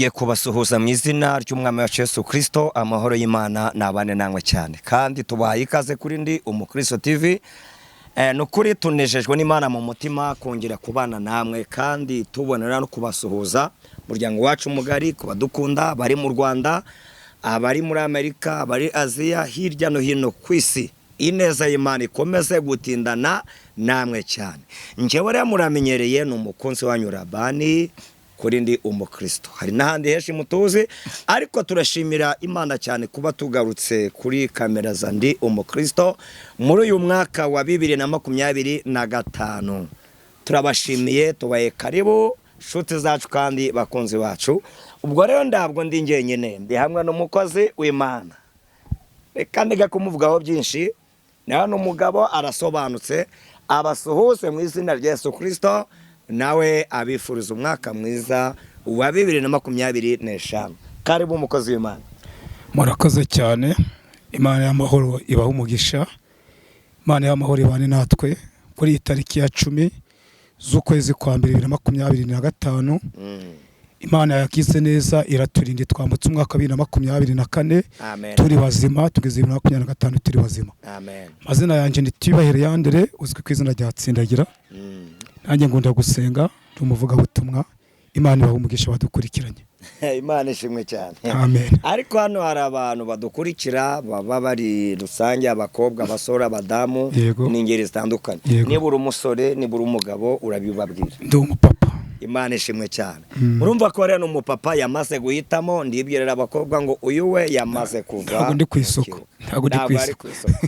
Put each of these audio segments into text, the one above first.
Ngiye kubasuhuza mu izina ry'Umwami wacu Yesu Kristo. Amahoro y'Imana nabane namwe cyane, kandi tubahaye ikaze kuri Ndi Umukristo TV. Ni ukuri tunejejwe n'Imana mu mutima kongera kubana namwe, kandi tubonera no kubasuhuza umuryango wacu mugari, ku badukunda bari mu Rwanda, abari muri Amerika, abari Aziya, hirya no hino ku isi. Ineza y'Imana ikomeze gutindana namwe cyane. Njyewe rero muramenyereye, ni umukunzi wanyu Rabani kuri Ndi Umukristo. Hari n'ahandi henshi mutuzi, ariko turashimira Imana cyane kuba tugarutse kuri kamera za Ndi Umukristo muri uyu mwaka wa 2025. Turabashimiye, tubaye karibu nshuti zacu kandi bakunzi bacu. Ubwo rero ntabwo ndi njyenyine, ndi hamwe n'umukozi w'Imana. Reka ndeka kumuvugaho byinshi, nawe ni umugabo arasobanutse. Abasuhuze mu izina rya Yesu Kirisito, nawe abifuriza umwaka mwiza wa 2025. Karibu, umukozi w'Imana. Murakoze cyane. Imana y'amahoro ibaha umugisha. Imana y'amahoro ibane natwe kuri iyi tariki ya 10 z'ukwezi kwa mbere 2025. Imana yagize neza, iraturinda, twambutse umwaka wa 2024 Amen. turi bazima, tugeze 2025 turi bazima. Amen. Amazina yanjye ni Tuyubahire Yandere, uzwi ku izina rya Tsindagira. Nanjye ngunda gusenga, ndi umuvugabutumwa. Imana ibaha umugisha badukurikiranye. Imana ishimwe cyane. Amen. Ariko hano hari abantu badukurikira baba bari rusange, abakobwa, abasore, abadamu n'ingeri zitandukanye. Niba uri umusore, niba uri umugabo, urabibabwira. Ndi umupapa. Imana ishimwe cyane. Urumva ko rero ni umupapa, yamaze guhitamo. Ndibwirira abakobwa ngo uyu we yamaze kuva Ntabwo ndi ku mu isoko. kibuga. Ntabwo ndi ku Ntabwo ari isoko. ku isoko.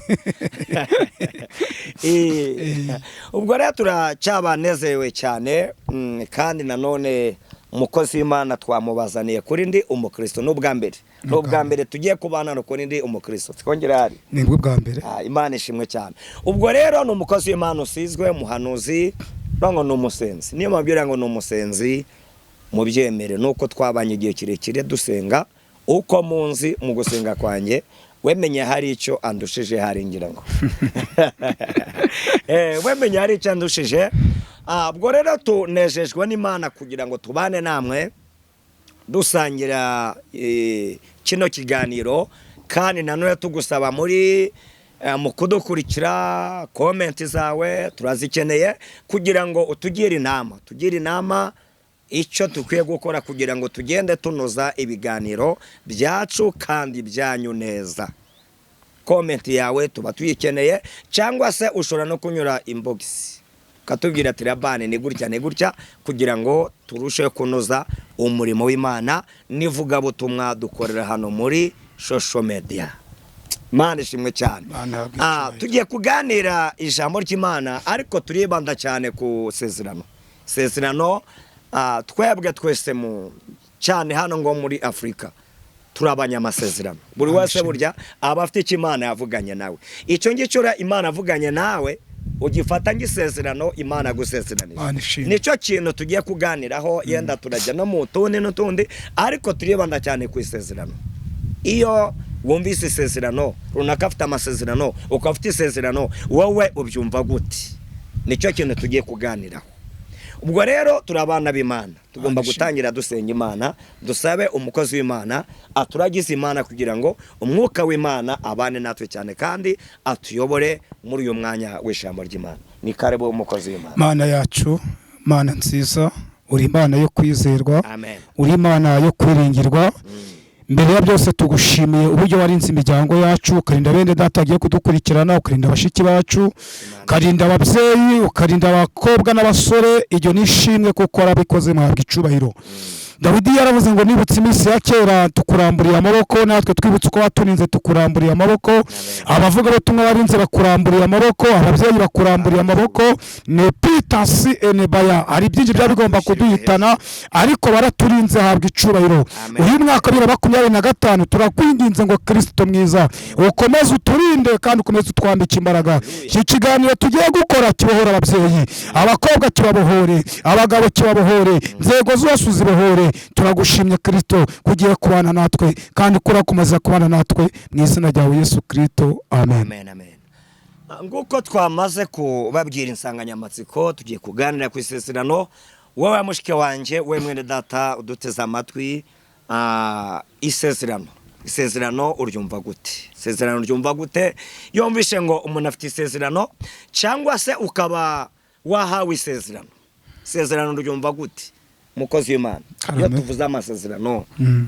Ubwo rero turacyabanezerewe cyane, kandi nanone umukozi w'Imana twamubazaniye kuri Ndi Umukristo. N'ubwa mbere, n'ubwa mbere tugiye kubana no kuri Ndi Umukristo, twongere hari. Nibwo bwa mbere. Ah, Imana ishimwe cyane. Ubwo rero ni umukozi w'Imana usizwe, umuhanuzi, ngo ni umusenzi. Niyo mabwira ngo ni umusenzi, mubyemere, nuko twabanye igihe kirekire dusenga. Uko munzi mu gusenga kwanjye, wemenye hari icyo andushije, hari ngira ngo wemenye hari icyo andushije. Ah, ubwo rero tunejejwe n'Imana kugira ngo tubane namwe dusangira kino kiganiro, kandi nanone tugusaba muri mu kudukurikira, comment zawe turazikeneye kugira ngo utugire inama, tugire inama icyo dukwiye gukora kugira ngo tugende tunoza ibiganiro byacu kandi byanyu neza. Comment yawe tuba tuyikeneye, cyangwa se ushobora no kunyura inbox ukatubwira ati: "Rabani, ni gutya, ni gutya," kugira ngo turusheho kunoza umurimo w'Imana n'ivugabutumwa dukorera hano muri social media. Imana ishimwe cyane. Imana ihabwe icyubahiro. Tugiye kuganira ijambo ry'Imana, ariko turibanda cyane ku sezerano. Sezerano, twebwe twese mu cyane hano ngo muri Afurika turi abanyamasezerano. Buri wese Amen. burya aba afite icyo Imana yavuganye nawe. Icyo ngicyo rero Imana avuganye nawe, ugifata nk'isezerano Imana yagusezeranije. Imana ishimwe. Nicyo kintu tugiye kuganiraho. Yenda turajya no mu tundi n'utundi, ariko turibanda cyane ku isezerano. Iyo wumvise isezerano runaka, afite amasezerano, ukaba ufite isezerano, wowe ubyumva gute? Nicyo kintu tugiye kuganiraho. Ubwo rero turi abana b'Imana, tugomba Imana ishimwe. gutangira dusenga Imana, dusabe umukozi w'Imana aturagize Imana kugira ngo umwuka w'Imana abane natwe cyane kandi atuyobore muri uyu mwanya w'ijambo ry'Imana. Ni karibu, umukozi w'Imana. Mana yacu, Mana nziza, uri Imana yo kwizerwa, Amen. uri Imana yo kwiringirwa. Mbere ya byose tugushimiye uburyo warinze imiryango yacu, ukarinda bene data bagiye kudukurikirana, ukarinda bashiki bacu, ukarinda ababyeyi, ukarinda abakobwa n'abasore. Iryo ni ishimwe kuko warabikoze, muhabwa icubahiro. Dawidi yaravuze ngo: "Nibutse iminsi ya kera, tukuramburiye amaboko." Natwe twibutse uko waturinze, tukuramburiye amaboko. Abavugabutumwa barinze bakuramburiye amaboko, ababyeyi bakuramburiye amaboko. Ne pitasi enebaya, hari byinshi byaba bigomba kuduhitana, ariko baraturinze, habwa icubahiro. Amen. Uyu mwaka wa 2025, turakwinginze ngo Kirisito mwiza ukomeze uturinde kandi ukomeze utwambike imbaraga. Iki kiganiro tugiye gukora kibohora ababyeyi, abakobwa kibabohore, abagabo kibabohore, inzego zose uzibohore. Turagushimye Kirisito kugiye kubana natwe kandi kurakomeza kubana natwe, mu izina ryawe Yesu Kirisito, amen. Amen, amen. Nguko twamaze kubabwira insanganyamatsiko, tugiye kuganira ku isezerano. Wowe mushike wanjye, we mwene data uduteze amatwi. Isezerano uryumva gute? Isezerano uryumva gute? Yumvishe ngo umuntu afite isezerano cyangwa se ukaba wahawe isezerano, isezerano uryumva gute, mukozi w'Imana? Iyo Karame. tuvuze amasezerano,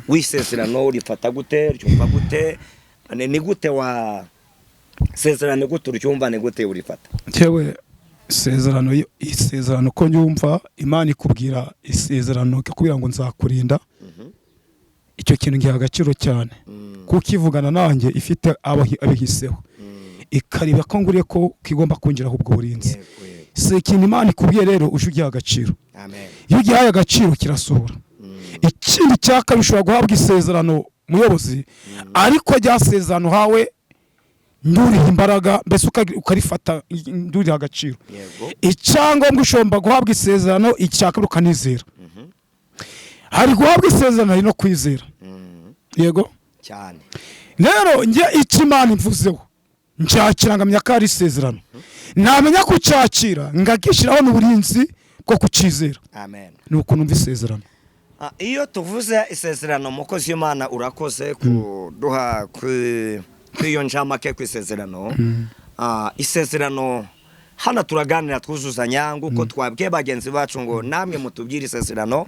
w'isezerano urifata gute? Uryumva gute? Ni gute wa isezerano, gute uryumva, ni gute urifata? Njyewe isezerano ko nyumva, Imana ikubwira isezerano, ikakubwira ngo nzakurinda, icyo kintu ngiha agaciro cyane, kuko ivugana nanjye ifite abo abihiseho, ikareba ko nguriye ko kigomba kongeraho ubwo burinzi. Yego, yego. Si ikintu Imana ikubwiye rero uje ugiha agaciro. Amen. Iyo ugihaye agaciro kirasohora. Ikindi cya kabiri, ushobora guhabwa isezerano, muyobozi, ariko rya sezerano uhawe nduriha imbaraga, mbese ukarifata nduriha agaciro. Icyangombwa, ushobora guhabwa isezerano, icya kabiri ukanizera. Hari guhabwa isezerano, hari no kwizera. Yego. Cyane. Rero njye icyo Imana imvuzeho ncyakira, ngamenya ko ari isezerano, namenya kucyakira ngagishyiraho n'uburinzi bwo kucyizera. Amen. Ni ukuntu numva isezerano. Iyo tuvuze isezerano, mukozi w'Imana, urakoze kuduha kuri iyo ncamake ku isezerano. Isezerano hano turaganira twuzuzanya, nguko twabwiye bagenzi bacu ngo namwe mutubwire isezerano.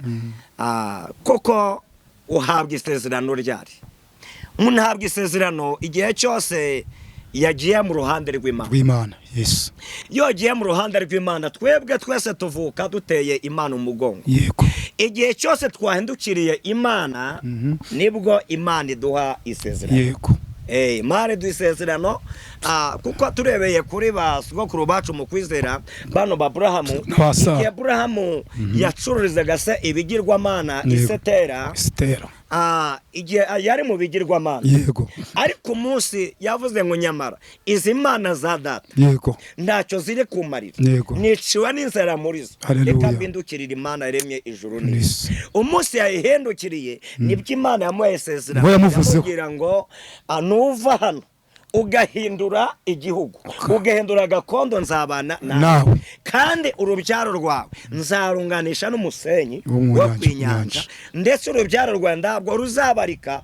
Koko uhabwa isezerano ryari? Umuntu ahabwa isezerano igihe cyose yagiye mu ruhande rw'Imana. Rw'Imana, Yesu. Iyo yagiye mu ruhande rw'Imana, twebwe twese tuvuka duteye Imana umugongo. Igihe cyose twahindukiriye Imana, nibwo Imana iduha isezerano. Imana iduha isezerano, kuko turebeye kuri ba sogokuru bacu mu kwizera, bano ba Aburahamu, Ba Sara. igihe Aburahamu yacururizaga se ibigirwamana isetera, Sitera. Igihe yari mu bigirwamana, ariko umunsi yavuze ngo nyamara izi mana za data ntacyo ziri kumarira, niciwe n'inzara muri zo, Haleluya. reka mbindukirire Imana yaremye ijuru N'isi. n'isi. Umunsi yayihindukiriye, nibwo Imana yamuhaye isezerano. Ngo yamuvuzeho. Yamubwira ngo nuva hano ugahindura igihugu, ugahindura gakondo, nzabana nawe, Nawe. kandi urubyaro rwawe nzarunganisha n'umusenyi Wo mu wo nyanja, ku inyanja, nyanja. ndetse urubyaro rwawe ntabwo ruzabarika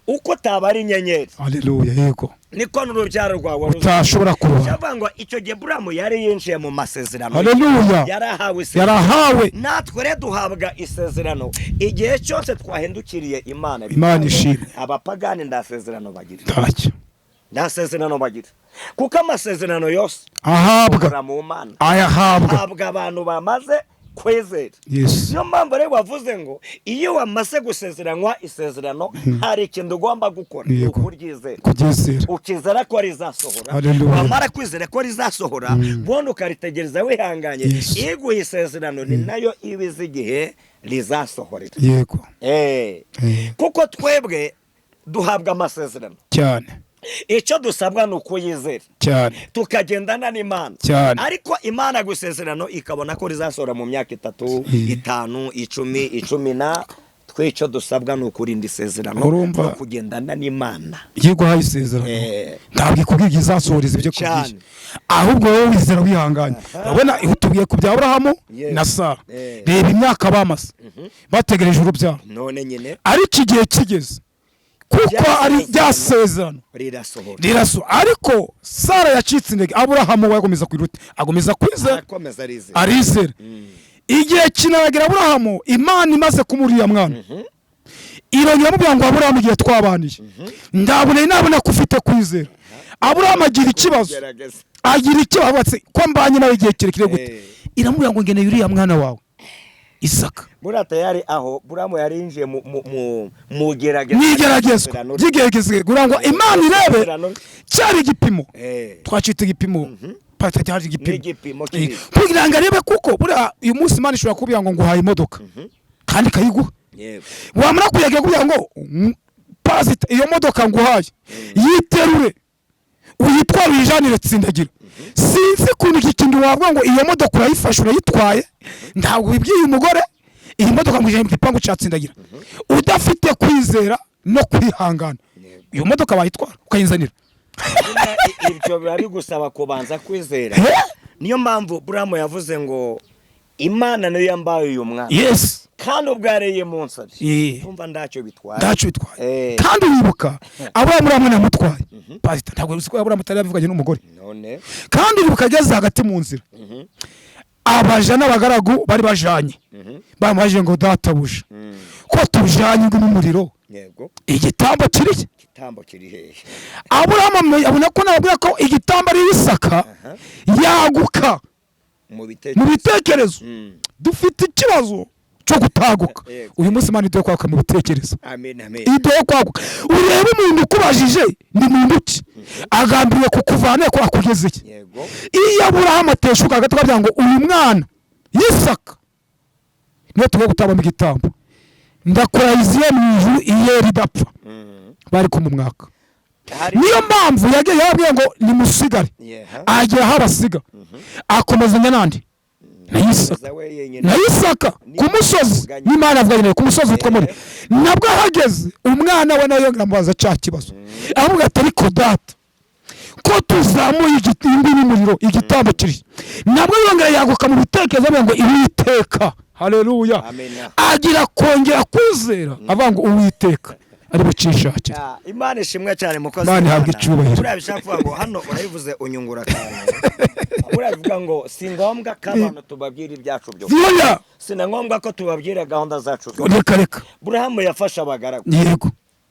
uko utabara inyenyeri, Haleluya, yego. niko n'urubyaro rwawe Utashobora kurubara. Cyavuga ngo icyo gihe Buramu yari yinjiye mu masezerano. Haleluya. Yarahawe isezerano. Yarahawe. Natwe rero duhabwa isezerano igihe cyose twahindukiriye Imana. Imana ishimwe. Abapagani nta sezerano bagira. Ntacyo. Nta sezerano bagira, kuko amasezerano yose ahabwa akora mu Mana, ayahabwa ahabwa abantu bamaze kwizera. Niyo mpamvu rero wavuze ngo iyo wamaze gusezeranywa isezerano, hari ikintu ugomba gukora, ni ukuryizera. Kuryizera. Ukizera ko rizasohora. Haleluya. Wamara kwizera ko rizasohora, ubundi ukaritegereza wihanganye. Iguha isezerano ni nayo iba izi igihe rizasohorera. Kuko twebwe duhabwa amasezerano, cyane. icyo dusabwa ni ukuyizera, tukagendana n'Imana. Ariko Imana gusezerano ikabona ko rizasohora mu myaka 3, 5, 10, 10 na twe, icyo dusabwa ni ukurinda isezerano Urumva? no kugendana n'Imana. Iyo iguhaye isezerano, ntabwo ikubwiye izasohoreza ibyo kubwiye, ahubwo wowe wizera wihanganye. Urabona tubwiye ku bya Aburahamu na Sara. Reba imyaka bamaze bategereje urubyaro. None nyine Ariko igihe kigeze, kuko ari rya sezerano rirasohora. Riraso, ariko Sara yacitse intege, Aburahamu we agomeza kwiruta, agomeza kwizera. Arakomeza arizera. Arizera. Igihe kinaragira, Aburahamu Imana imaze kumuriya mwana, irongera amubwira ngo Aburahamu, igihe twabaniye ndabona nabona ko ufite kwizera. Aburahamu agira ikibazo. Gerageza. Agira ikibazo ati ko mbanye nawe igihe kirekire gute? Iramubwira ngo ngeneye uriya mwana wawe Isaka. Buriya tayari aho Buramu yari yinjiye mu gerageza. N'igeragezwa ry'igeragezwa kugira ngo Imana irebe. Isezerano. Cyari igipimo, twacita igipimo, pata cyari igipimo. N'igipimo kiri. Kugira ngo arebe, kuko buriya uyu munsi Imana ishobora kubwira ngo nguhaye imodoka, kandi ikayiguha. Wamara kuyagira, kugira ngo pasita, iyo modoka nguhaye yiterure, uyitware, uyijanire tsindagira. Sinzi ukuntu iki kintu wavuga ngo iyo modoka urayifashe, urayitwaye, ntabwo wibwiye umugore, iyi modoka ngo ijane mu gipangu cya tsindagira, udafite kwizera no kwihangana, iyo modoka wayitwara ukayinzanira? Nyine ibyo biba bigusaba kubanza kwizera. Eh? Niyo mpamvu Buramu yavuze ngo Imana niyo yambaye uyu mwana. Kandi ubwo yareye munsi Eh. Tumva ntacyo bitwaye. Ntacyo bitwaye. Eh. Kandi uribuka Aburahamu, uriya mwana yamutwaye, pasita, ntabwo uzi ko Aburahamu atari yavuganye n'umugore. None Kandi uribuka ageze hagati mu nzira, abaja n'abagaragu bari bajanye bamubajije ngo: "Databuja, ko tujanye ngo n'umuriro, igitambo kiri?" Igitambo kiri hehe? Aburahamu abona ko nababwira ko igitambo ari Isaka, yaguka mu mu bitekerezo. Bitekerezo. Dufite ikibazo cyo gutaguka. Uyu munsi Imana iduhe kwaguka mu bitekerezo. Amen, amen. Iduhe kwaguka, urebe umuntu ukubajije ni muntu ki, agambiriye kukuvana ko akugeze he. Iyo Aburahamu ateshuka hagati akagira ngo uyu mwana Yisaka niyo tugiye gutabamo igitambo, ndakurahiziye mu ijuru iyera idapfa, bari kumumwaka. Hari Niyo mpamvu yagiye yababwiye ngo nimusigare. Agera aho abasiga, akomezanya n'andi na Isaka. Komeza we yenyine. Na Isaka ku musozi n'Imana avuganye ku musozi witwa muri. Nabwo ahageze, umwana we nawe yongera amubaza cya kibazo, aramubwira ati: "Ariko data, ko tuzamuye inkwi n'umuriro, igitambo kiri?" Nabwo yongera yaguka mu bitekerezo, avuga ngo Uwiteka, haleluya. Amen. Agira kongera kwizera, avuga ngo Uwiteka ari bucishakire. Ah, Imana ishimwe cyane, mukozi Imana ihabwe w'Imana. icyubahiro. Buriya bishaka kuvuga ngo hano urabivuze unyungura akantu. Buriya bivuga ngo si ngombwa ko abantu tubabwira ibyacu byose. Oya. Si na ngombwa ko tubabwira gahunda zacu zose. Reka reka. Burahamu yafashe abagaragu,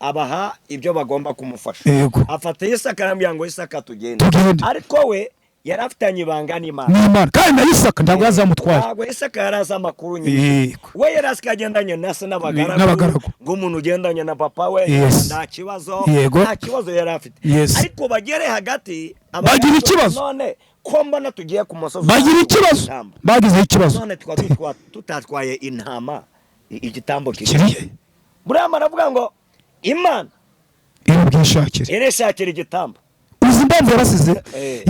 abaha ibyo bagomba kumufasha. Afata Isaka, aramubwira ngo: "Isaka, tugende." Tugende. Ariko we yari afitanye ibanga n'Imana. N'Imana, kandi na Isaka ntabwo yazamutwaye. Ntabwo Isaka yari azi amakuru nyine. We yari azi ko agendanye na se n'abagaragu. N'abagaragu. Ng'umuntu ugendanye na papa we, nta kibazo. Nta kibazo yari afite. Ariko bagere hagati, Bagira abagaragu, ikibazo. "None ko mbona tugiye ku musozi Bagira ikibazo. Igitambo. Bagizeho ikibazo. None tukaba tutatwaye intama, igitambo kiri?" Kiriye. Burahamu aravuga ngo Imana iri bwishakire. Irishakira igitambo. Uzi impamvu yabasize?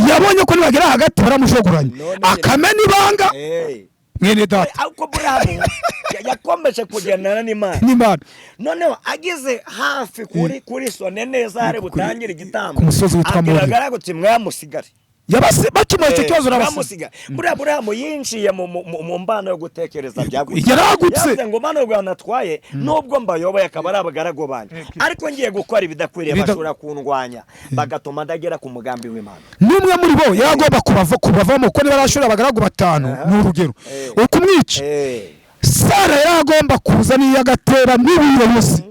Yabonye ko nibagera hagati baramushogoranya, akamena ibanga. Mwene data. Ariko Burahamu yakomeje kugendana n'Imana. N'Imana. Noneho ageze hafi kuri sone neza hari butangire igitambo, Ku musozi witwa abwira Moriya. abagaragu ati: "Mwamusigare." Yabase bakimuha icyo kibazo, arabasize. Mwamusigare. Buriya Burahamu yinjiye mu mbano yo gutekereza byagutse. Yaragutse. Yavuze ngo mano Rwanda natwaye, nubwo mbayoboye akaba ari abagaragu banjye, ariko ngiye gukora ibidakwiriye, bashobora kundwanya bagatuma ndagera ku mugambi w'Imana. N'umwe muri bo yari agomba kubavamo, kuko niba yarashoreye abagaragu batanu, ni urugero, ukumwica, Sara yari agomba kuza n'iyo agatera n'ibuye yose.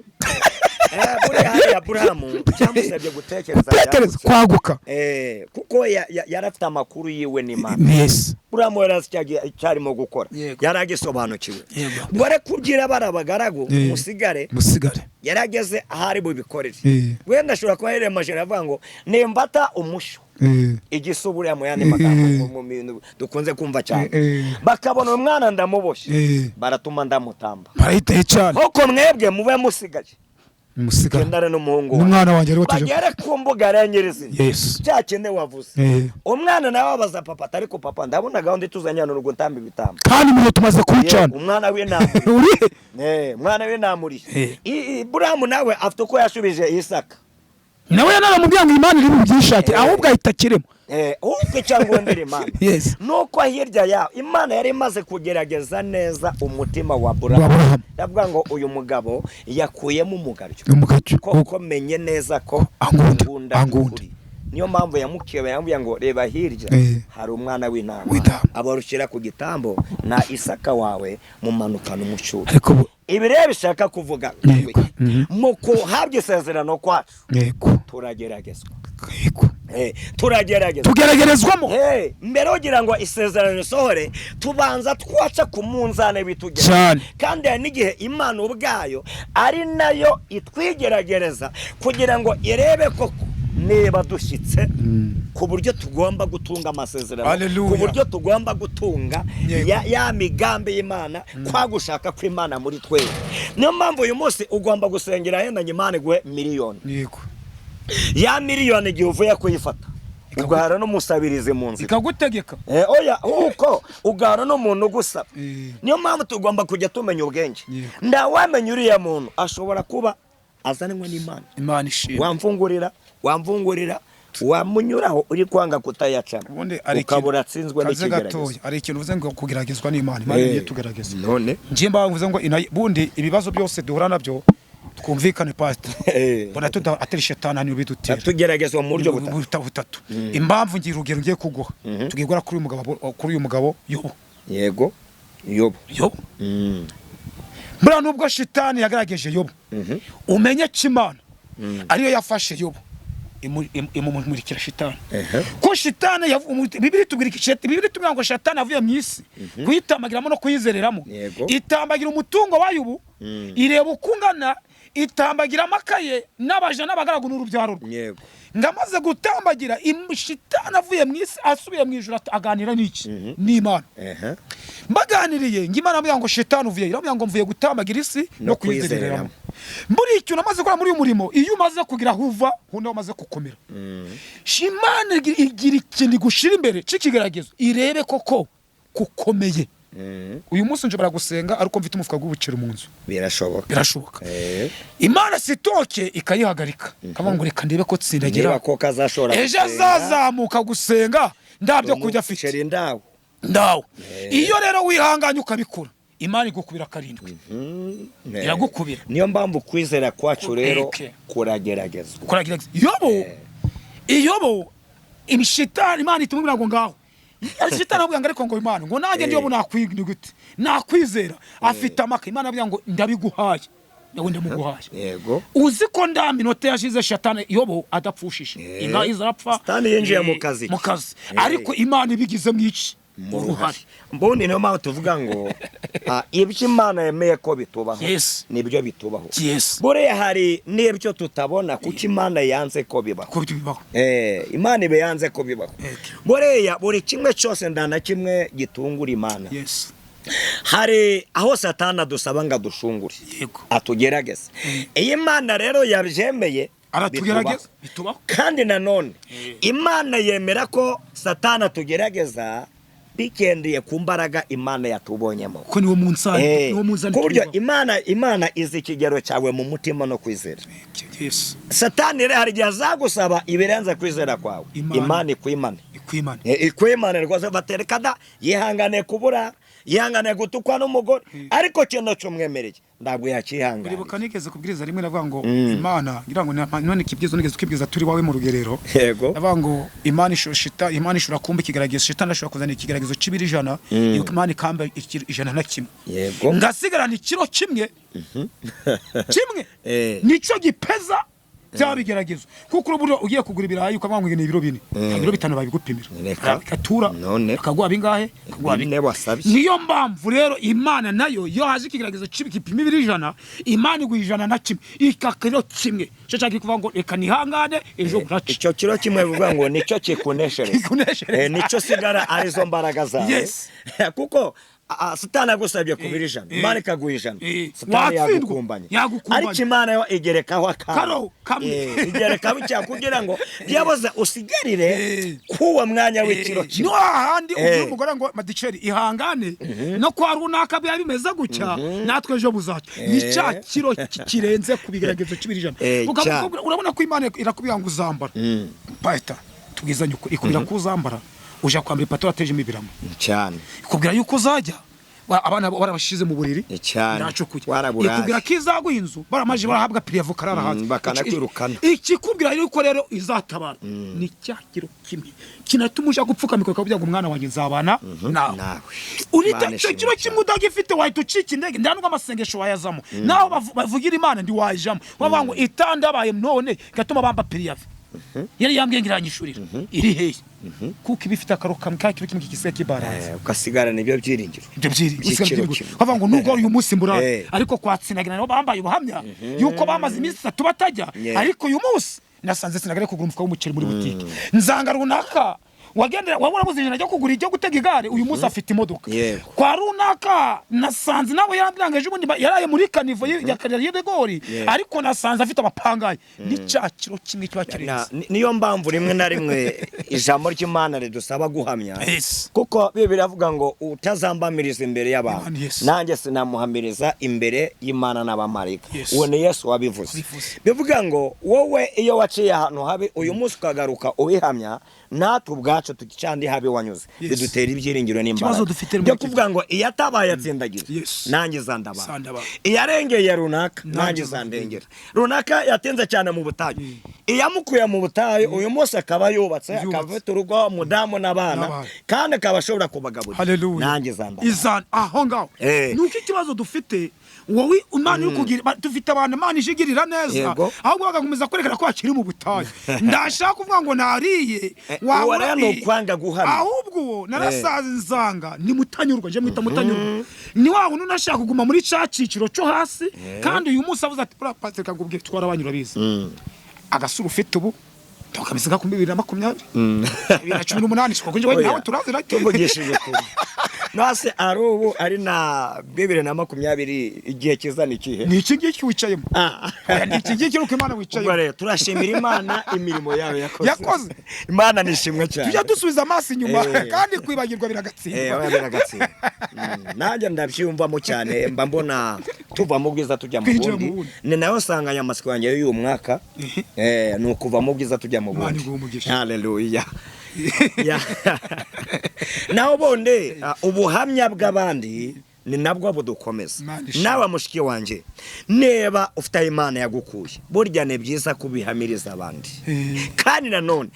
Buriya hariya Burahamu cyamusabye gutekereza Gutekereza. byagutse. Kwaguka. Kuko yari afite amakuru yiwe n'Imana. Burahamu yari azi icyo arimo gukora. Yari agisobanukiwe. Ngo are kubwira bari abagaragu musigare, Musigare. yari ageze aho ari bubikorere. Wenda ashobora kuba yaremaje aravuga ngo nimbata umushyo, igisuburiya mu yandi magambo, mu bintu dukunze kumva cyane, bakabona uyu mwana ndamuboshye, baratuma ndamutamba. Barahitaye cyane. Nkuko mwebwe mube musigaye, Musigare. gendane n'umuhungu wawe. N'umwana wanjye ariwo tuje. Bagere ku mbuga ya nyirizina, cya kindi wavuze, umwana nawe abaza papa ati: "Ariko papa, ndabona gahunda ituzanye hano ni ugutamba ibitambo." Kandi mu gihe tumaze kuwucana. Umwana w'intama. Urihe? Umwana w'intama urihe? Burahamu nawe afite uko yashubije Isaka. Nawe yanaramubwiye ngo Imana iri bubyishakire, ahubwo ahita akiremo. Uko cyangwa ndira Imana, nuko hirya ya Imana yari imaze kugerageza neza umutima wa Wa Burahamu. Aburahamu. Ndavuga ngo uyu mugabo yakuyemo umugaryo. Umugacyo. Koko menye neza ko Angunda, angunda angunda. ukuri. Niyo mpamvu yamukeba, yamubwiye ngo: "Reba hirya, hari umwana w'intama." W'intama. Abarushyira ku gitambo na Isaka wawe, mumanukana umucyuro. Ariko ubu Ibi rero bishaka kuvuga, mu kuhabwa isezerano kwacu, turageragezwa. Turageragezwa. Tugeragerezwamo. Hey, mbere ugira ngo isezerano risohore, tubanza twaca ku munzani bitugera. Kandi hari n'igihe Imana ubwayo ari nayo itwigeragereza kugira ngo irebe koko niba dushyitse ku buryo tugomba gutunga amasezerano, Hallelujah. ku buryo tugomba gutunga ya migambi y'Imana, kwa gushaka kw'Imana muri twebwe. Niyo mpamvu uyu munsi ugomba gusengera yendanye Imana iguhe miliyoni. Ya miliyoni, igihe uvuye kuyifata, ugahara n'umusabirizi mu nzira. Ikagutegeka. Oya, uko ugahara n'umuntu ugusaba. Niyo mpamvu tugomba kujya tumenya ubwenge. Ntawamenya, uriya muntu ashobora kuba azanwe n'Imana. Imana ishimwe. Wamfungurira, wamfungurira. Wamunyuraho uri kwanga kutayacamo, Ubundi ari ukabura atsinzwe kaze n'ikigeragezo. Gatoya, ari ikintu uvuze ngo kugeragezwa n'Imana, Imana niyo tugerageza. None Njye mba mvuze ngo bundi ibibazo byose duhura nabyo, twumvikane, pastor, mbona tuda atari shetani hano bidutera. Tugeragezwa mu buryo butatu. Butatu. Impamvu ngira urugero ngiye kuguha, tugiye guhera kuri uyu mugabo Yobu. Yego, Yobu. Yobu, buriya nubwo shitani yagaragaje Yobu, umenye ko Imana ariyo yafashe Yobu imumurikira shitani, ko shitani Bibiri tubwira ngo shitani avuye mu isi kuyitambagiramo no kuyizereramo, itambagira umutungo wa Yobu, ireba uko ungana, itambagira amakaye n'abaja n'abagaragu n'urubyaro rwe. Ngo amaze gutambagira, shitani avuye mu isi asubiye mu ijuru, aganira n'iki? N'Imana. Mbaganiriye ngo Imana iramubwira ngo: "Shitani, uvuye?" Iramubwira ngo: "Mvuye gutambagira isi no no kuyizereramo." kuyizereramo. Muri icyo unamaze gukora muri uyu murimo, iyo umaze kugira aho uva hundi umaze gukomera, Imana igira ikintu igushira imbere cy'ikigeragezo, irebe koko kukomeye. Uyu munsi nshobora gusenga ariko mfite umufuka w'ubuceri mu nzu. Birashoboka. Birashoboka. Imana sitoke ikayihagarika, ikavuga ngo: "Reka ndebe ko tsindagira niba koko azashobora ejo gusenga, azazamuka gusenga ndabyo kurya afite." Umuceri ndawo. Ndawo. Iyo rero wihanganye ukabikora, Imana igukubira karindwi. Iragukubira. Niyo mpamvu kwizera kwacu rero Eke. kurageragezwa. Kuragerageza. Yobu imishitani, Imana itumubwira ngo ngaho shitani avuga ngo: "Ariko ngo Imana ngo nanjye ndiyo gute nakwizera afite amaka?" Imana avuga ngo: "Ndabiguhaye, nawe ndamuguhaye." Uzi ko nda minota yashize shatani Yobu adapfushije inka izarapfa. Satani yinjiye mu kazi. Mu kazi. Ariko Imana ibigizemo iki? Uruhare. Mbundi niyo mpamvu tuvuga ngo ibyo Imana yemeye ko bitubaho nibyo bitubaho. Buriya hari n'ibyo tutabona kuko Imana yanze ko bibaho. Ko bibaho. Imana iba yanze ko bibaho. Buriya buri kimwe cyose, nta na kimwe gitungura Imana. Hari aho Satani adusaba ngo adushungure, atugerageze. Iyo Imana rero yabyemeye, aratugerageza bitubaho. Bitubaho. Kandi nanone Imana yemera ko Satani atugerageza bigendeye ku mbaraga Imana yatubonyemo. Ko niwo munzani, niwo munzani ku buryo tubibaho. Imana izi ikigero cyawe mu mutima no kwizera. Satani rero hari igihe azagusaba ibirenze kwizera kwawe. Imana ikwimane. Ikwimane. Ikwimane rwose, batereka da yihangane kubura, yihangane gutukwa n'umugore, ariko kino cyumwemereye ntabwo yakihanganira. Uribuka nigeze kubwiriza rimwe navuga ngo Imana, ngira ngo none ikibwizo nigeze kwibwiza turi wawe mu rugerero, ndavuga ngo Imana ishobora, Imana ishobora kumba ikigeragezo, shitani ashobora kuzana ikigeragezo c'ibiro 100, Imana ikamba 101. Ngasigarana ikiro kimwe kimwe, nicyo gipeza bya bigeragezo, kuko ubu ugiye kugura ibirayi ukavuga ngo ni ibiro 4, nta biro 5 babigupimira. Reka. Bikatura None. bakaguha bingahe? Bakaguha 4 bine. Wasabye. Niyo mpamvu rero Imana nayo, iyo haje ikigeragezo gipima ibiro 100, Imana iguha 101, ikakiro kimwe cyo cyari kuvuga ngo: "Reka nihangane, ejo buraca." Icyo kiro kimwe bivuga ngo nicyo kikuneshereza. Kikuneshereza. Nicyo sigara arizo mbaraga zawe. Kuko Satani agusabye ku biro 100, Imana ikaguha 100, Satani Watsindwa. yagukumbanya. Yagukumbanya. Ariko Imana yo igerekaho akantu. Karo, kamwe. Igerekaho icyaha kugira ngo byabuze usigarire k'uwo mwanya w'ikiro kimwe. No hahandi ubwira umugore ngo: "Madiceri, ihangane, no kwa runaka biba bimeze gutya, natwe ejo buzacya." Ni cya kiro kirenze ku bigeragezo cy'ibiro 100. Urabona ko Imana irakubwira ngo uzambara pahita, tubwizanye ukuri, ikubwira ko uzambara, uja kwambara ipataro atejemo ibiramo. Ikubwira yuko uzajya abana barabashize mu buriri ntacyo kurya. Waraburaye. Ikubwira ko izaguha inzu, baramaje barahabwa préavis karara hanze. Bakanakwirukana. Ikikubwira yuko rero izatabara ni cya kiro kimwe kinatuma uja gupfukamika ukavuga ngo: "Umwana wanjye nzabana nawe." Nawe. Urita Imana icyo ishimwe kiro cyane. kimwe udagifite, wahita ucika intege, nta nubwo amasengesho wayazamo, naho bavugira Imana ntiwayijamo, bavuga ngo: "Itandabaye none gatuma bamba préavis, yari yambwiye ngo iranyishurira, iri hehe?" Kuko iba ifite akaro kamwe, ka kiro kimwe kigisigaye kibaranze. Ukasigarana ibyo byiringiro Ibyo by'ikiro kimwe. bavuga ngo nubwo uyu munsi mburara, ariko kwatsinagira nabo bambaye ubuhamya yuko bamaze iminsi 3 batajya, ariko uyu munsi nasanze sinagare kugura umufuka w'umuceri muri butike, nzanga runaka. Wagendera waba urabuze ijana ryo kugura ijyo gutega igare, uyu munsi afite imodoka. Yego. Kwa runaka nasanze nawe yarambwira ejo bundi yaraye muri caniveau ya kariyeri y'ibigori, ariko nasanze afite abapangayi ni cya kiro kimwe kiba kirenze. Niyo mpamvu rimwe na rimwe ijambo ry'Imana ridusaba guhamya, kuko Bibiliya iravuga ngo utazambamiriza imbere y'abantu, Imana, yes. nanjye sinamuhamiriza imbere y'Imana n'abamarayika. Uwo ni Yesu wabivuze. Wabivuze. Bivuga ngo wowe iyo waciye ahantu habi, uyu munsi ukagaruka ubihamya, natwe ubwacu tucandi habi wanyuze, bidutera ibyiringiro n'imbaraga Ikibazo dufite muri byo iki kuvuga ngo iyo atabaye atsindagira, nanjye izandabara. Izandabara. Iyo arengeye runaka, nanjye Nanjye izandengera. Runaka yatinze cyane mu butayu, iyamukuye mu butayu, uyu munsi akaba yubatse, akaba Yubatse. afite urugo, umudamu n'abana, N'abana. kandi akaba ashobora kubagaburira, Haleluya. nanjye izandabara. Izan aho ngaho. Nuko ikibazo dufite, wowe Imana iri kugira dufite abantu Imana ijigirira neza, ahubwo bagakomeza kwerekana ko bakiri mu butayu. Ndashaka kuvuga ngo nariye. Uwo rero ni ukwanga guhamya. Ahubwo uwo narasaze nsanga ni mutanyurwa, nje mwita mutanyurwa, ni wa wundi unashaka kuguma muri ca ciciro cyo hasi. Kandi uyu munsi avuze ati buriya pasiteri kagubwiye twarabanye, urabizi, agasura ufite ubu tukameze nka 2020, 2018, siko njye Oya, nawe turazira. Tuvugishije ukuri, nase ari ubu ari na 2020, igihe kiza ni ikihe? Ni iki ngiki wicayemo. Ah. Oya, ni iki ngiki uko Imana Ubwo wicayemo. rero turashimira Imana imirimo yayo yakoze. Yakoze. Imana nishimwe cyane. Tujya dusubiza amaso inyuma, kandi kwibagirwa biragatsindwa. Oya, biragatsindwa. Nanjye ndabyiyumvamo cyane, mba mbona tuva mu bwiza tujya mu Twinjira bundi. mu bundi. Ni nayo nsanganyamatsiko yanjye y'uyu mwaka, ni ukuva mu bwiza tujya mu Imana bundi. iguhe umugisha. Haleluya. Ya. Naho ubundi ubuhamya bw'abandi ni nabwo budukomeza. Imana ishimwe. Nawe mushiki wanjye, niba ufite aho Imana yagukuye, burya ni byiza kubihamiriza abandi. Kandi nanone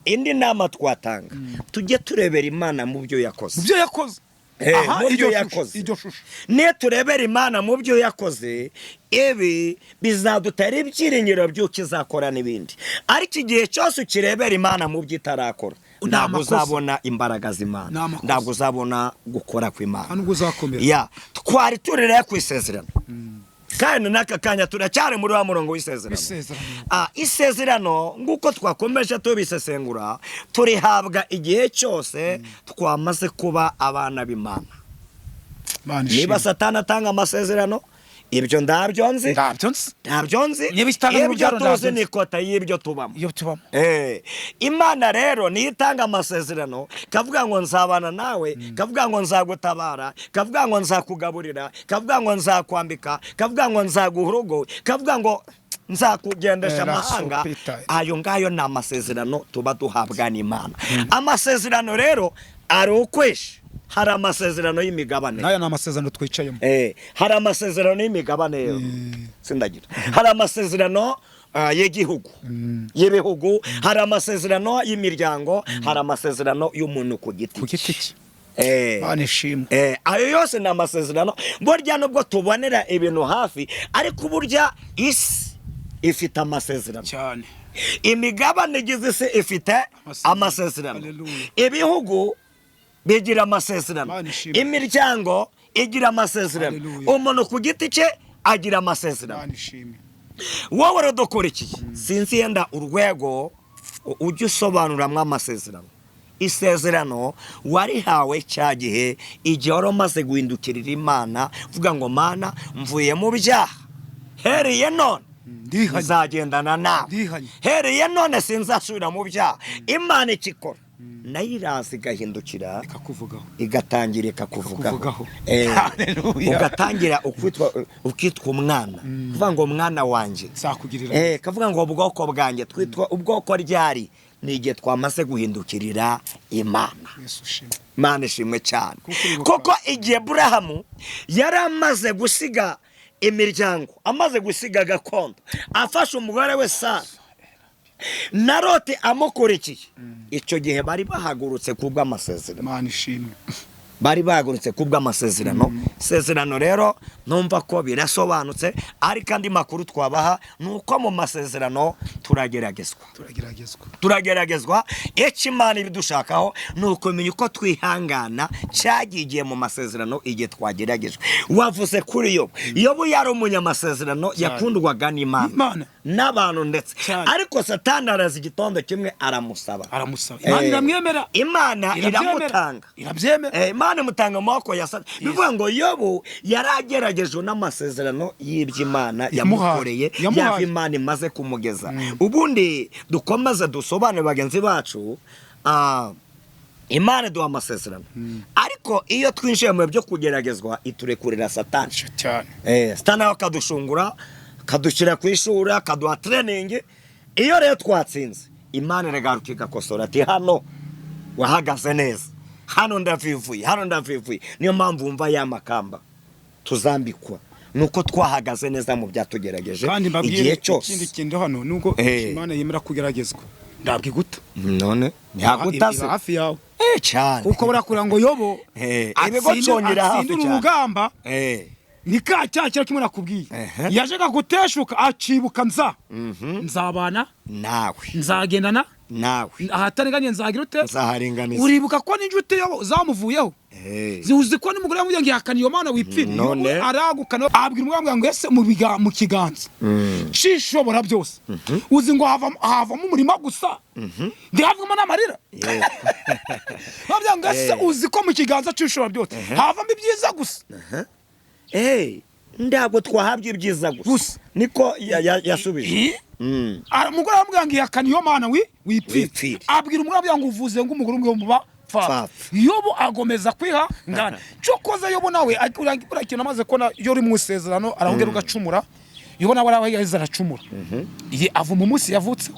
indi nama twatanga, tujye turebera Imana mu byo yakoze. Mu byo yakoze. Aha, mu byo iryo shusho, yakoze. Iryo shusho. Niyo turebera Imana mu byo yakoze, ibi bizadutera ibyiringiro by'uko izakora n'ibindi. Ariko igihe cyose ukirebera Imana mu byo itarakora, Ni ntabwo amakosa. uzabona imbaraga z'Imana, Ni amakosa. ntabwo uzabona gukora kw'Imana. Nta nubwo uzakomera. Ya, twari turere ku isezerano, kandi n'aka kanya turacyari muri wa murongo w'isezerano. W'isezerano. Isezerano nk'uko twakomeje tubisesengura, turihabwa igihe cyose twamaze kuba abana b'Imana. Imana Niba ishimwe. Satani atanga amasezerano, ibyo ndabyo nzi. Ntabyo nzi. Ntabyo nzi. Niba itanga Ibyo n'urubyaro, tuzi ntabyo nzi. ni kota y'ibyo tubamo. Iyo tubamo. Imana rero niyo itanga amasezerano, kavuga ngo nzabana nawe, kavuga ngo nzagutabara, kavuga ngo nzakugaburira, kavuga ngo nzakwambika, kavuga ngo nzaguha urugo, kavuga ngo nzakugendesha amahanga. Rasopita. Ayo ngayo ni amasezerano tuba duhabwa n'Imana. Amasezerano rero ari ukwesha, hari amasezerano y'imigabane. N'aya ni amasezerano twicayemo. Hari amasezerano y'imigabane rero sindagira, hari amasezerano y'igihugu, y'ibihugu, hari amasezerano y'imiryango, hari amasezerano y'umuntu ku giti Ku giti cye. Imana ishimwe. Ayo yose ni amasezerano. Burya nubwo tubonera ibintu hafi, ariko burya isi ifite amasezerano. Cyane. Imigabane igize isi ifite Amasezerano. amasezerano. Hallelujah. Ibihugu bigira amasezerano. Imana ishimwe. Imiryango igira amasezerano. Hallelujah. Umuntu ku giti cye agira amasezerano. Imana ishimwe. Wowe uradukurikiye, sinzi yenda urwego ujya usobanuramo amasezerano. Isezerano warihawe cya gihe, igihe wari umaze guhindukirira Imana, uvuga ngo: "Mana, mvuye mu byaha, hereye none Ndihanye. nzagendana nawe." Ndihanye. Hereye none sinzasubira mu byaha. Imana ikikora nayo iraza igahindukira, Ikakuvugaho. igatangira ikakuvugaho. Ikakuvugaho. Hallelujah. Ugatangira ukitwa umwana, kuvuga ngo mwana wanjye. Nzakugirira. Kavuga ngo ubwoko bwanjye. Twitwa ubwoko ryari? Ni igihe twamaze guhindukirira Imana. Yesu ushimwe. Imana ishimwe cyane. Kuko uribuka- Kuko igihe Burahamu yari amaze gusiga imiryango, amaze gusiga gakondo, afashe umugore we Sara na Loti amukurikiye, icyo gihe bari bahagurutse ku bw'amasezerano. Imana ishimwe. Bari bahagurutse kubw'amasezerano. Isezerano rero numva ko birasobanutse, ariko andi makuru twabaha ni uko mu masezerano turageragezwa. Turageragezwa. Turageragezwa. Icyo Imana ibidushakaho ni ukumenya uko twihangana cyagiye mu masezerano igihe twageragejwe. Wavuze kuri Yobu. Yobu yari umunyamasezerano, yakundwaga n'Imana Imana. n'abantu ndetse. Cyane. Ariko Satani araza igitondo kimwe aramusaba. Aramusaba, Imana iramwemera. Imana Irabyemera. iramutanga. Irabyemera. Imana imutanga mu maboko ya Satani. Bivuga ngo Yobu yari ageragejwe n'amasezerano y'iby'Imana Yamuhaye. yamukoreye, Yamuhaye. yava Imana imaze kumugeza. Ubundi dukomeze dusobanure bagenzi bacu, Imana iduha amasezerano, ariko iyo twinjiye mu byo kugeragezwa iturekurira Satani. Cyane. Satani nawe akadushungura, akadushyira ku ishuri, akaduha training. Iyo rero twatsinze, Imana iragaruka igakosora, ati: "Hano wahagaze neza, hano ndavivuye, hano ndavivuye." Niyo mpamvu wumva ya makamba tuzambikwa nuko twahagaze neza mu byatugerageje Kandi mbabwire igihe cyose. ikindi kintu hano, nubwo Imana yemera kugeragezwa, ndabwo iguta. None ntihagutase? Iba hafi yawe. Cyane. Kuko burakura ngo Yobo Ibigocongera hafi atsindire cyane. urugamba, ni ka cya kira kimwe nakubwiye. Yajyaga guteshuka acibuka: nza nzabana nawe, nzagendana nawe, ahatarenganye nzagira ute? Nzaharinganiza. Uribuka ko n'inshuti yo zamuvuyeho? Uzi ko n'umugore yamubwiye ngo: "Ihakana iyo Mana wipfire." None? Yobu aragukana, abwira umugore ngo: "Ese mu kiganza cishobora byose, uzi ngo havamo umurima gusa, ntihavamo n'amarira?" Bavuga ngo: "Ese uzi ko mu kiganza cishobora byose havamo ibyiza gusa?" Ntabwo twahabwa ibyiza gusa. Gusa. Niko yasubije. Umugore aramubwira ngo: "Ihakana iyo Mana wipfire." Wipfire. Abwira umugore, aramubwira ngo: "Uvuze ngo umugore umwe muba pfapfa." Pfapfa. Yobu agomeza kwihangana. Cyokoze Yobu nawe uriya kintu amaze kubona, iyo uri mu isezerano arahubwira ugacumura. Yobu nawe araho yaheze aracumura, ye ava mu munsi yavutseho.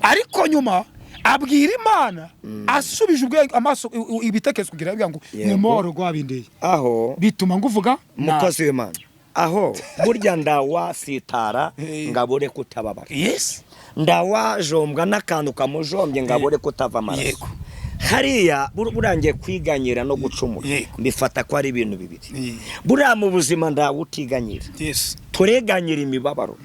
Ariko nyuma abwira Imana asubije ubwenge amaso ibitekerezo kugira avuga ngo: "Ni umubabaro rwabindeye Aho bituma nguvuga nabi." Mukozi w'Imana, aho burya ndawasitara ngabure kutababara, ndawajombwa n'akantu kamujombye ngabure kutava amaraso. Hariya burangiye kwiganyira no gucumura, mbifata ko ari ibintu bibiri. Buriya mu buzima ndawutiganyira. Tureganyira imibabaro,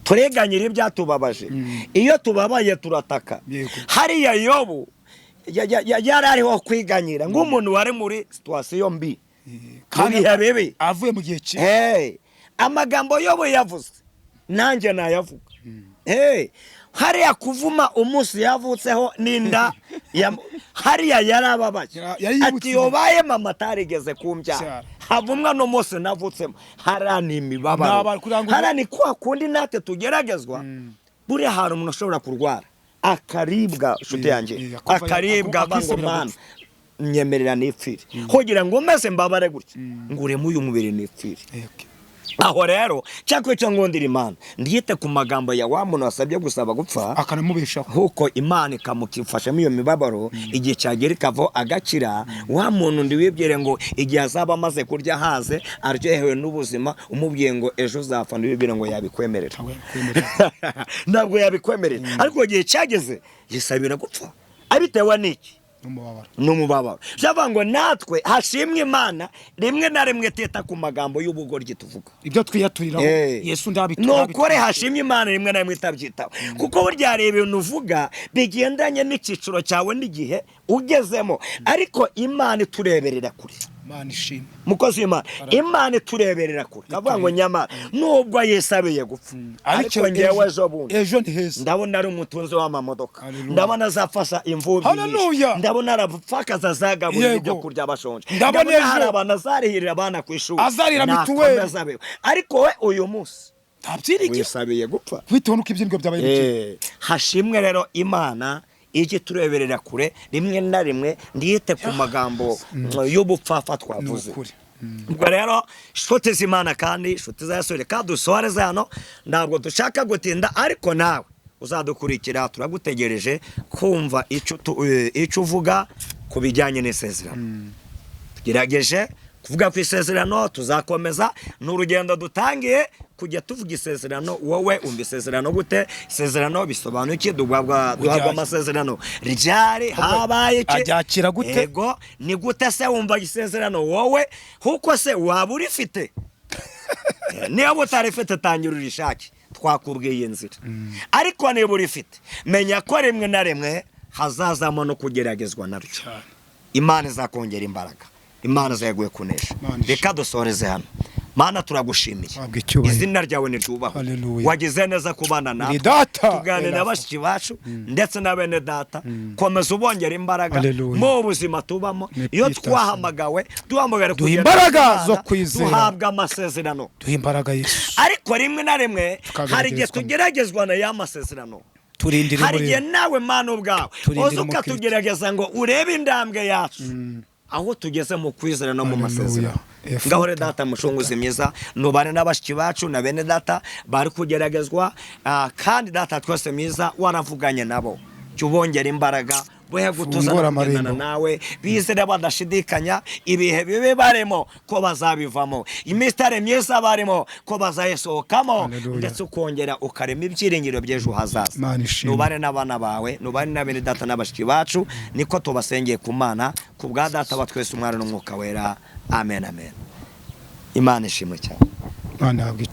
tureganyira ibyatubabaje. Iyo tubabaye turataka. Hariya Yobu yari ariho kwiganyira nk'umuntu wari muri situation mbi, mu bihe bibi. Avuye mu gihe kibi. Hey, amagambo Yobu yavuze nanjye nayavuga. Hey, hariya kuvuma umunsi yavutseho n'inda hariya yarababaye. Yari yibutse. Ati: "Yobaye mama atarigeze kumbyara, Cyane. havumwa n'umunsi navutsemo." Hariya ni imibabaro. Kugira ngo- Hariya ni kwa kundi natwe tugeragezwa. Buriya hari umuntu ushobora kurwara akaribwa, inshuti yanjye, akaribwa ava ngo: akisabira "Mana, gupfa. nyemerera nipfire, kugira ngo meze mbabare gutya, ngo ureme uyu mubiri nipfire." Aho rero cyakora icyo ngundira Imana, ndiyite ku magambo ya wa muntu wasabye gusaba gupfa, akanamubeshaho. Kuko Imana ikamufashamo iyo mibabaro, igihe cyagera ikavaho agakira. Wa muntu ndiwibwire ngo igihe azaba amaze kurya haze aryohewe n'ubuzima, umubwiye ngo ejo uzapfa, ndiwibwire ngo yabikwemerera? Ntabwo yabikwemerera. Ntabwo yabikwemerera. Ariko igihe cyageze yisabira gupfa abitewe n'iki? N'umubabaro. N'umubabaro. Byavuga ngo natwe hashimwe Imana rimwe na rimwe teta ku magambo y'ubugoryi tuvuga. Ibyo twiyaturiraho, Yesu ndabitura. Nukore hashimwe Imana rimwe na rimwe itabyitaho, kuko burya hari ibintu uvuga bigendanye n'icyiciro cyawe n'igihe ugezemo, ariko Imana itureberera kure. Imana ishimwe. Mukozi w'Imana, Imana itureberera kure, kavuga ngo nyamara nubwo yisabiye gupfa, ariko ngewe ejo bundi ejo ni heza. ndabona ari umutunzi w'amamodoka, Hallelujah. ndabona azafasha imfubyi nyinshi, Hallelujah. ndabona arapfakaza azagaburira ibyo kurya bashonje, Ndabona ndabona hari ejo. abantu azarihirira abana ku ishuri. Azarihira mituweli. Nakomeza abeho. Ariko we uyu munsi Nta byiringiro. wisabiye gupfa. Bitewe n'uko ibyiringiro byabaye bike. Hashimwe rero Imana ijye itureberera kure rimwe na rimwe, ndiyite ku magambo y'ubupfafa twavuze. Ni ukuri. Ubwo rero inshuti z'Imana kandi inshuti za Yesu, reka dusohoreze hano, ntabwo dushaka gutinda, ariko nawe uzadukurikira turagutegereje kumva icyo uvuga ku bijyanye n'isezerano. Tugerageje. Kuvuga ku isezerano tuzakomeza, ni urugendo dutangiye kujya tuvuga isezerano. Wowe umva isezerano gute? Isezerano bisobanuye iki? Duhabwa amasezerano ryari? Habaye iki? Aryakira gute? Ego, ni gute se wumva isezerano wowe? Kuko se waba urifite? Niba utarifite, tangira urishake, twakubwiye inzira. Ariko niba urifite, menya ko rimwe na rimwe hazazamo no kugeragezwa naryo. Imana izakongera imbaraga, Imana izaguye kunesha. Imana ishimwe. Reka dusoreze hano. Mana, turagushimiye. Habwa icyubahiro. Izina ryawe niryubahwe. Haleluya. Wagize neza kubana natwe, Data. tuganira na Elafa. bashiki bacu ndetse na bene data. Komeza ubongera imbaraga Haleluya. mu buzima tubamo. Ni Iyo Peter. twahamagawe, duhamagare Duha kugenda imbaraga n'Imana, zo kwizera. duhabwa amasezerano. Duhe imbaraga, Yesu. Ariko rimwe na rimwe hari igihe Tukageragezwa. tugeragezwa na ya masezerano. Turindire Hari muri igihe nawe Mana ubwawe Turindire uza umukristo. ukatugerageza ngo urebe intambwe yacu aho tugeze mu kwizera no mu Haleluya. masezerano. Efuta. Ngahore data mucunguzi mwiza, nubane n'abashiki bacu na bene data bari kugeragezwa, kandi data twese mwiza, waravuganye nabo, jya ubongera imbaraga buhe gutuza Fungura no kugendana amarembo. nawe, bizere badashidikanya ibihe bibi barimo ko bazabivamo, imitare myiza barimo ko bazayisohokamo. Haleluya. Ndetse ukongera ukarema ibyiringiro by'ejo hazaza. Imana ishimwe. Nubane n'abana bawe, nubane na bene data n'abashiki bacu, niko tubasengeye ku Mana, ku bwa data wa twese, Umwana n'Umwuka Wera. Amen, amen. Imana ishimwe cyane. Imana ihabwe icyubahiro.